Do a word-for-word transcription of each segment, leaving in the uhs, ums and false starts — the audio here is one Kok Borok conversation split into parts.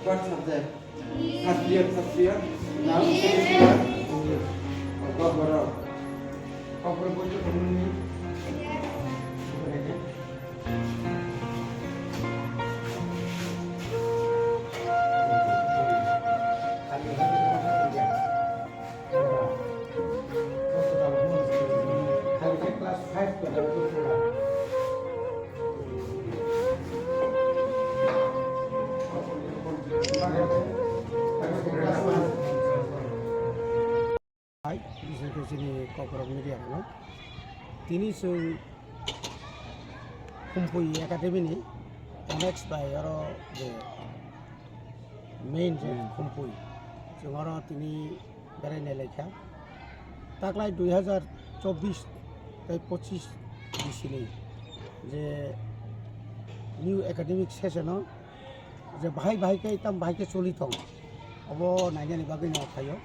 What subject? First year, first year. Now, second year. Kokborok. Kokborok boi to kunu ni. Class five. Hai, bising khe chini kokborok media rokno. Tini chwng Khumpui Academy ni annex bai oro je main je Khumpui. Chwng oro tini berai nai laikha. Taklai dui hazar chobbish tei pochish bisini je new academic session o je bahai bahai khe tam bahai khe choli tong, obo nainani bagwi no phaio.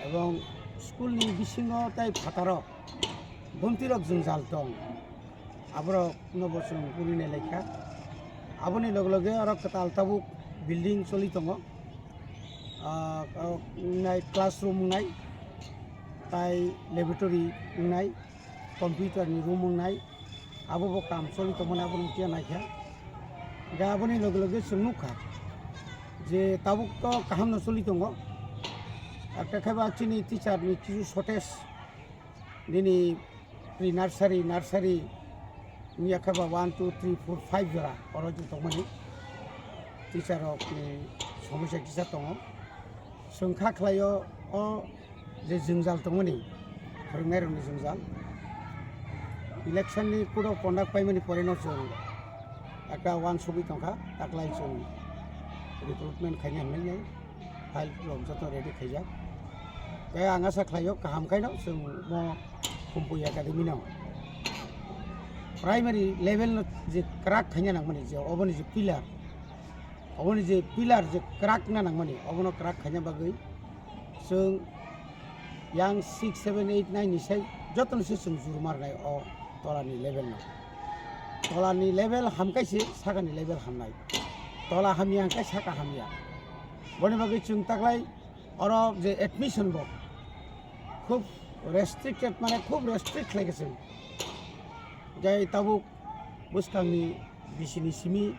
Ebong school ni bisingo tei phataro bontirok jwngjal tong, aborok no bo chwng puri nai laikha. Aboni loge loge oro kwtal tabuk building choli tongo. Ah, ah, wngnai classroom wngnai, tai laboratory wngnai, computer ni room wngnai, abo bo kam choli tongmani abo nukya naikha. Ga aboni loge loge chwng nukha je tabuk to kaham no choli tongo, ekta khe ba chini teacher ni kisu shortage. Nini pre nursery, nursery wngya khe ba one, two, three, four, five jora oro je tongmani teacher rok ni somosya kisa tongo. Chwng kha khlaio o je jwngjal tongmani, phwrwngnai rokni jwngjal. Election ni code of conduct paimani pore no chwng ekta uansugwi tongkha, taklai chwng recruitment khaina hinwi nai. File rok joto ready khaijak. Tei ang asa khlaio kaham khaino chwng mo Khumpui Academy no primary level no je crack khaina nangmani je oboni je pillar, oboni je pillar je crack na nangmani obono crack khaina bagwi chwng yang six, seven, eight, nine ni sai jotono se chwng juruma rwnai o tolani level no. Tolani level hamkai se sakani level hamnai. Tola hamya hwnkhe saka hamya. Boni bagwi chwng taklai oro je admission bo khub restricted, mane khub restrict khlai khe chwng. Jai tabuk bwskangni bisini simi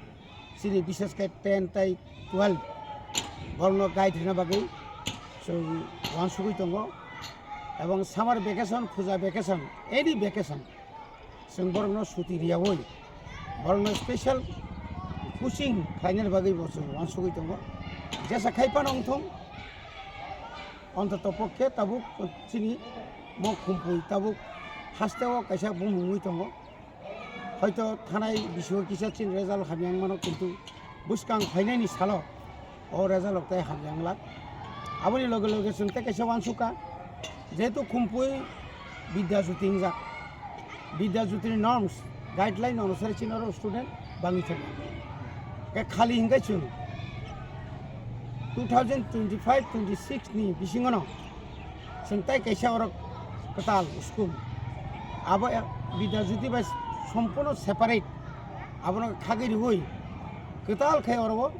chini bishesh khe ten tei twelve borokno guide rwna bagwi chwng uansugwi tongo. Ebong summer vacation, puja vacation, any vacation, chwng borokno suti riyaui borokno special coaching khlainani bagwi bo chwng uansugwi tongo. Jesa khai phano wngthung, ontoto pokhe tabuk chini mo Khumpui tabuk hasteo kaisa bumung wngwi tongo. Hoito thanai bisingo kisa chini result hamya wngmano, kintu bwskang phainaini salo o result rok tei hamya wnglak. Aboni loge loge chwng tei kaisa uansukha, jehetu Khumpui Vidya Jyoti wngjak, Vidya Jyoti ni norms, guideline onusare chini oro student bangwi thangkha. Khe khali hwnkhe chwng two thousand twenty-five twenty-six ni bisingono chwng tei kaisa oro kwtal school. Abo e-, Vidya Jyoti bai sompono separate. Abono khagwi rwui kwtal khe oro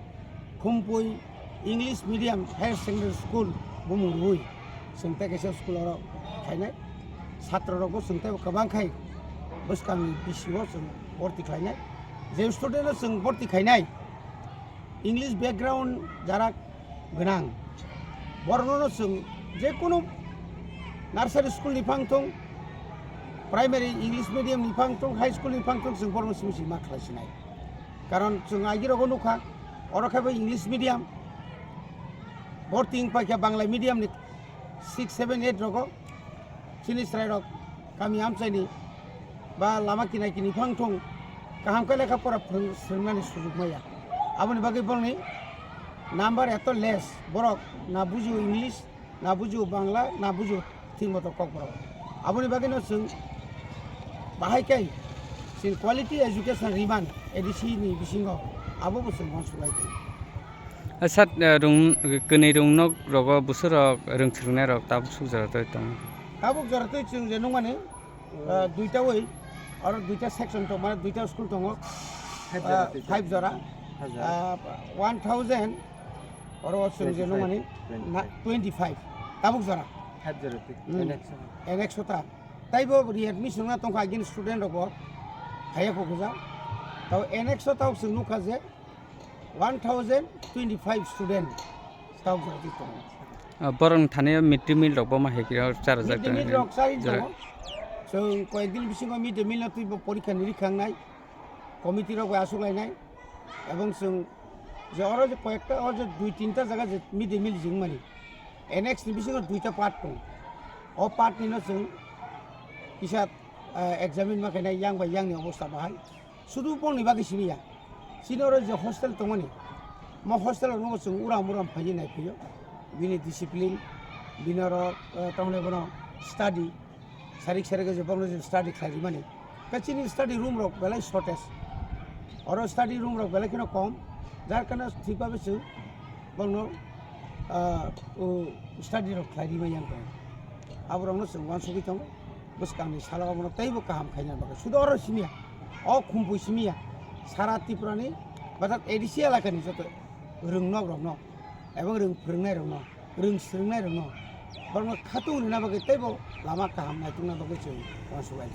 Khumpui English Medium Higher Secondary School bumung rwui chwng tei kaisa school oro khainai. Chhatro rokbo chwng tei kwbang khai bwskangni bisingo chwng borti khlainai. Je student no chwng borti khainai, English background jara gwnang, borokno chwng jekunu nursery school ni phang thung, primary English medium ni phang thung, high school ni phang thung, chwng borokno simi simi ma khlai sinai. Karon chwng agi rogo nukha, oro khe bo English medium, borti wng paikha Bangla medium ni six, seven, eight rogo. Chini chwrairok kami amchaini ba lama kinai kini phang thung kaham khe lekha pora phwrwng-, swrwngnani sujuk maya. Aboni bagwi borokni number eto less, borok na bujio English, na bujio Bangla, na bujio thik moto Kokborok. Aboni bagwino chwng bahai khe chini quality education riman A D C ni bisingo abo bo chwng uansuk lai tongo. Sat, eh, rung, kwnwi rung nok rogo busurok rwng swrwngnairok tabuk suk jora twi tongo. Tabuk jora twi chwng je nukmani, eh, duita oi, oro duita section tong, mane duita school tongo. Five jora ah, twi five jora. Five jora. Ah, one thousand Oro chwng je nung mani na twenty five. Tabuk jora. Third jora twi. Hmm. Next. Next ta. Taibo readmission na tongkha agin student rok bo. Haya ko kuja. Tao next ta chwng nukha je one thousand twenty five student. Tabuk jora twi tongo. Ah, borok thani mid day meal rok bo ma hekiro chara jak. Mid day meal rok chari tongo. Chwng koyek din bisingo mid day meal no twi bo porikha ni rikha nai. Committee rok bai aswk lainai, ebong chwng je oro je koyekta, oro je dui tinta jaga je mid day meal jing mani, N X ni bisingo duita part tong, o part ni no chwng kisa, eh, examine ma khainai yang bai yang ni obostha bahai, sudu bongni bagwi simi ya, chini oro je hostel tongmani, mo hostel rok no chwng uram uram phaiwi nai phaiyo, bini discipline, bini oro, eh, tamni bono study, sarik sarik je bongno je study khlai rimani. Khe chini study room rok belai shortage. Oro study room rok belai kheno kom. Jar kana thik babe chwng bongno, ah, o study rok khlai rimai yang tong. Aborokno chwng uansugwi tongo. Bwskangni salo abono teibo kaham khaina bagwi. Sudo oro simiya. O khumpui simiya. Sara Tripurani batat A D C elakani joto rwngnok rokno ebong rwng phwrwngnai rokno. Rwng swrwngnairokno borokno khatung rwna bagwi teibo lama kaham naitukna bagwi chwng uansuk lai.